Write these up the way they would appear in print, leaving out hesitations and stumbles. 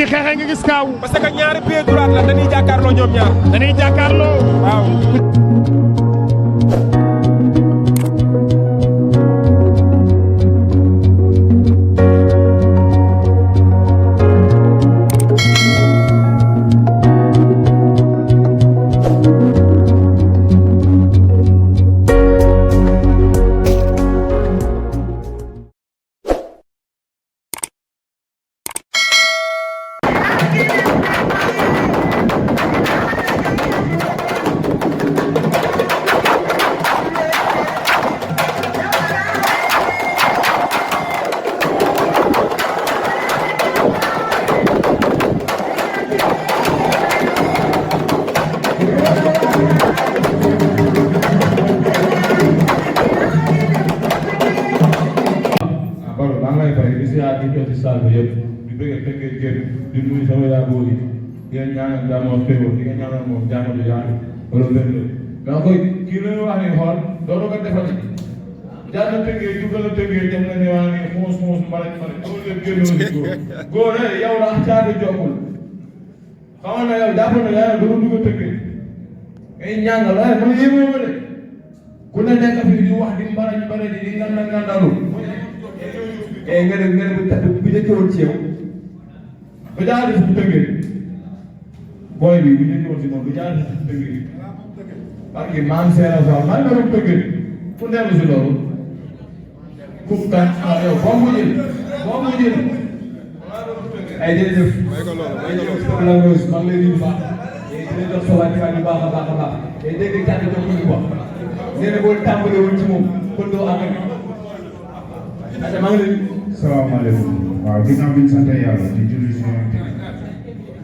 ñuy xeexee nga gis kaaw. parce que ñaari pied droite la dañuy jàkkaarloo ñoom ñaar. dañuy jàkkaarloo. waaw. di nuyu sama yaa góor yi di leen ñaanal jàmm ak xéwal di nga ñaanal moom jàmm ju yaatu wala wér la donc kii la ñu wax ni xool dootoo ko defati jaar na tëggee dugal na tëggee dem na ne waa ni xuus mbalit loolu lépp génnoon ni góor yow la caati jokkul xamal na yow jàpp na yaa dugg dugg tëggee ngay ñàngal waaye man yéeme ma de ku ne nekk fi di wax di mbara di ngandalu nga ne bu njëkkoon ci yow ba jaaree si bu tëggee booy bi bu njëkkoon si moom ba jaaree si bu tëggee parce que maam Seera Fall maa ngi doon tëggee ku dellu si loolu ku kan yow boo mu jël ay jërëjëf la Rose maa ngi lay nuyu baax dina jox sa wàccuwaay bu baax a baax te dégg kàddu jox ñu wax nee na boo tàmbalee woon ci moom kon doo am ak maa ngi lay salaamaaleykum waaw ginnaaw bi ñu sant yàlla di julli si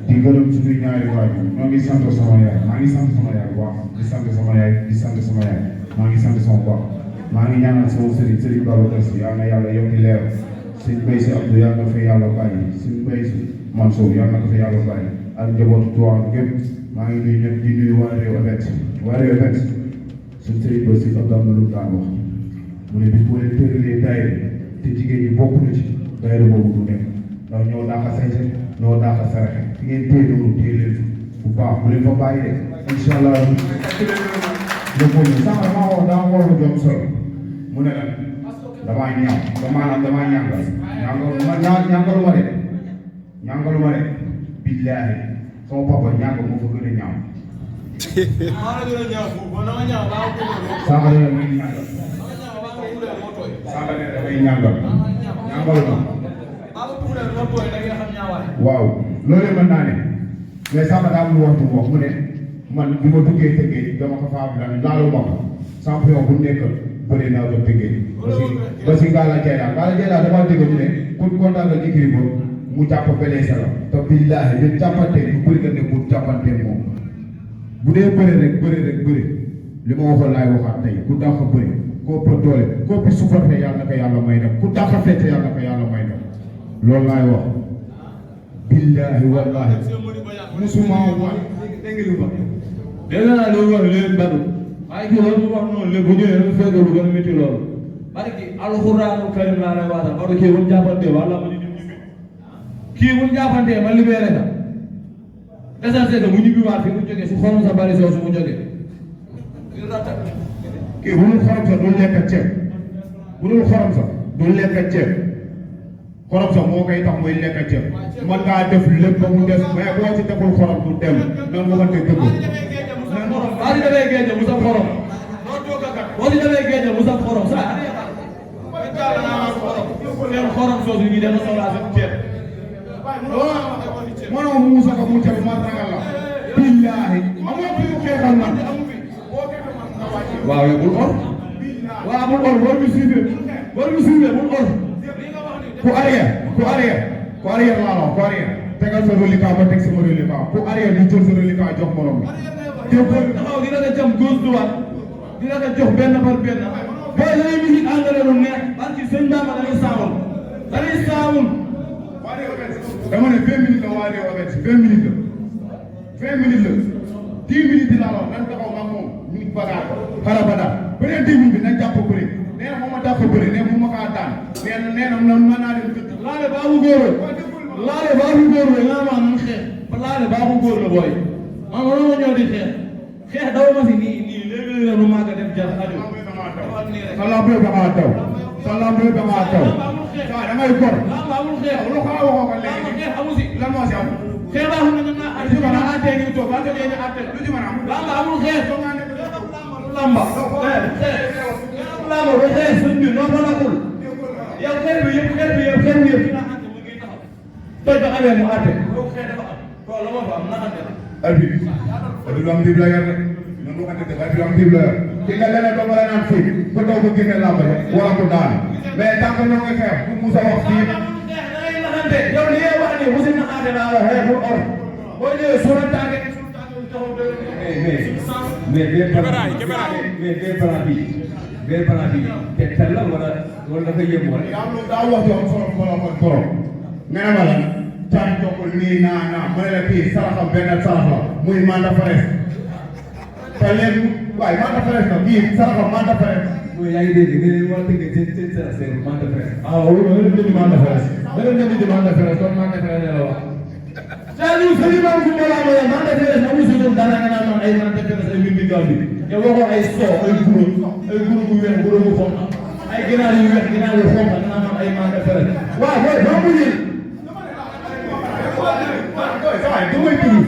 di gërëm suñuy ñaari waajur ñoo ngi sant sama yaay maa ngi sant sama yaay bu baax di sant sama yaay di sant sama yaay maa ngi sant sama baax maa ngi ñaanal sama sëriñ Babacar Si yal na yàlla yokki leer suñ bay si Abdou yal na fa yàlla bàyyi suñ bay si Mansour yal na ko fa yàlla bàyyi ak njabootu Tuubaa gépp maa ngi nuyu ñëpp di nuyu waa réew Efet suñ sëriñ ba si Abdou am na lu daan wax mu ne bis boo leen tëralee daayira te jigéen ñi bokk na ci daayira boobu du nekk ndax ñoo daax a sañse ñoo daax a saraxe fi ngeen téye noonu téye leen bu baax bu leen fa bàyyi de incha allah lépp sànq damaa wax daa war a jom solo mu ne la damaa ñaaw damaa ñàngalu ma de billaahi sama papa ñàngal moo fa gën a ñaaw sànq da may ñàngal sànq ne damay ñàngal waaw loolu mën naa ne mais sànq daa am lu waxtu wax mu ne man bi ma duggee tëggee dama ko faa laalu ma ko champion bu nekk bëri naa ko tëggee ba si Ngalla Dieyla damaa dégg ñu ne ku kontaan nga écrit ba mu jàpp belee sa la te billaahi ñu jàppante bu bëri nga ne bu jàppante moom bu dee bëri rek li ma waxoon laay waxaat tey ku dàq bëri koo ëpp doole koo ëpp supporté yàlla na ko yàlla may dem ku dàq fecc yàlla na ko yàlla may dem loolu laay wax billaahi wallaahi musuma wax dégg nga lu ba dégg naa loolu wax leen badu waaye kii loolu wax noonu léegi bu ñëwee dafa fekk lu gën a métti loolu barki alxuraanul karim laa lay waatal parce que kii buñ jàppante wala ma ñu ñibbi kii buñ jàppante ma libéré ka essentiel mu ñibbi waat fi mu jógee su xorom sa bari soosu mu jógee kii bu dul xorom sa du lekk ceeb bu dul xorom sa du lekk ceeb xorom sa moo koy tax muy lekk ceeb mën ngaa def lépp ba mu des mais boo ci deful xorom du dem noonu nga xamante dëgg. boo ci demee géej mu saf xorom boo ci demee géej mu saf xorom saa seen xorom soosu ñu dem soxlaa seen ceeb. mënoo muusa ko mu ceeb ma ragal la. billaahi amoo fi mu xeexal man. waaw yow bul or waaw bul or war mi suivre bul or ku arrière laa la ku arrière tegal sa reliquat ba teg sama reliquat ku arrière di jël sa reliquat jox morom bi te boo taxaw dina la jam gauche droite dina la jox benn par benn boo dañuy musique engrais lu neex parce que sëñ Bamba dañuy saawul dama ne 20 minutes la waa réew avec 20 minutes la 20 minutes la 10 minutes laa la wax nan taxaw ma moom ñu bagaar xara ba daal beneen 10 minutes bi nañ jàpp bëri nee na moom ma dàq bëri nee na ma kaa daan nee na mën naa dem laale baabu góor nga ma booy man ma doon ñëw di xeex daw ma si nii léegi la lu màgg dem jar aju sa lamb yëpp da ngaa taw sa lamb yëpp da ngaa taw waaw da ngay gor amul xeex lu ko waxoo ko léegi amul si lan moo si am xeex baa xam ne nga naa lu ci mën a àttee ñu toog ba jógee ñu àtte lu ci mën a am lamba amul xeex lamba ba xeex suñ bi noonu la nakul yow xeex bi yëpp dina àtte mu ngi taxaw toj ba amee mu àtte loolu xeex dafa am ko la ma fa am na àtte arbitre am dib la yor rek noonu ko àtte arbitre am dib la yor ki nga leneen doo la naan fii ko daw ko génne làmb wala ko daan mais tant que ñoo ngi xeex bu Moussa wax fii yow li ngay wax ni musi na àtte naa la xeex bu or boo ñëwee suuna tànge mais bee balaa bi te tel la wala dafa yem wala. daa wax joo solo nee na ma la caati jokkul nii naa ma ne la kii saraxam benn sarax la muy Manda Fares te léegi waaye Manda Fares la kii saraxam Manda Fares. mooy yaa ngi dégg nga ne waa tëgg seen sarax seen Manda Fares. ah oui ma leen jëndi Manda Fares ma leen jëndi Manda Fares kon Manda Fares la wax. c'est-à-dire sëñ Ba Koumba laa ma Manda Fares na mu si doon dara nga naan ay Manda Fares ay windi gaal bi yow waxoo ay soo ay guro bu weex guro bu xonq ay ginaar yu weex ginaar yu xonq nga naan ay Manda Fares waaw booy doo mu jël waaye du may déglu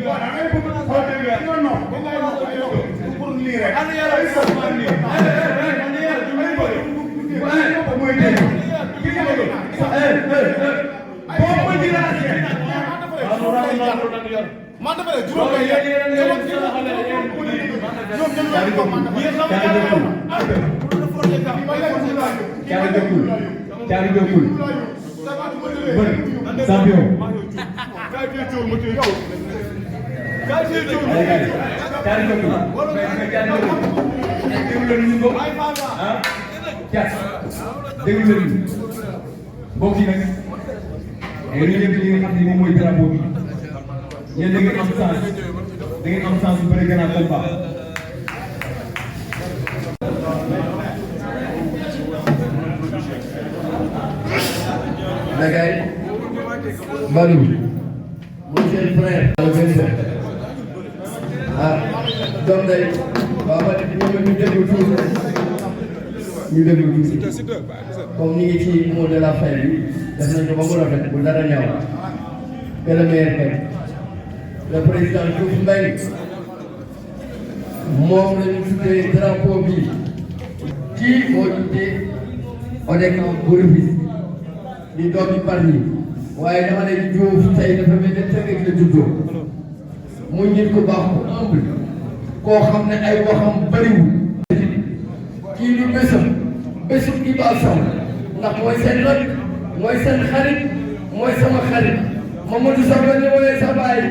waaw da ngay bëgg xool dégg nga non pour lii rek ana yàlla ay sox man nii ana yàlla du may bëgg mooy dégg ki nga bëgg boo ma diraase man dafa ne juróom lay caari jokkul champion caari jokkul déglu leen ñu bokk ah cas déglu leen ñu bokk yi nag ñu dem li nga xam ne moom mooy drapeau bi yéen da ngeen am chance da ngeen am chance bu bëri gën a combat Nagay Badou monsieur le frère le 27 ah donc day waaw ma ñu déglu tuuti comme ñu ngi ci mot de la fin bi def nañ ko ba mu rafet bu dara ñaaw que le maire teg le président Diouf Mbaye moom la ñu tuddee drapeau bi kii moo tuddee ODCAV bu Rufisque di doomi Bargny waaye dama ne Diouf tey dafa mel ne tënkee la juddoo muy nit ku baax ku humble koo xam ne ay waxam bëriwul kii du bésum Iba Sow ndax mooy seen rak mooy seen xarit mooy sama xarit Mamadou Sow la ñu woowee sa baay.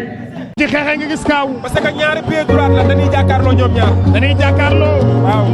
ci xeexe nga gis kaaw parce que ñaari pied droit la dañuy jàkkaarloo ñoom ñaar dañuy jàkkaarloo waaw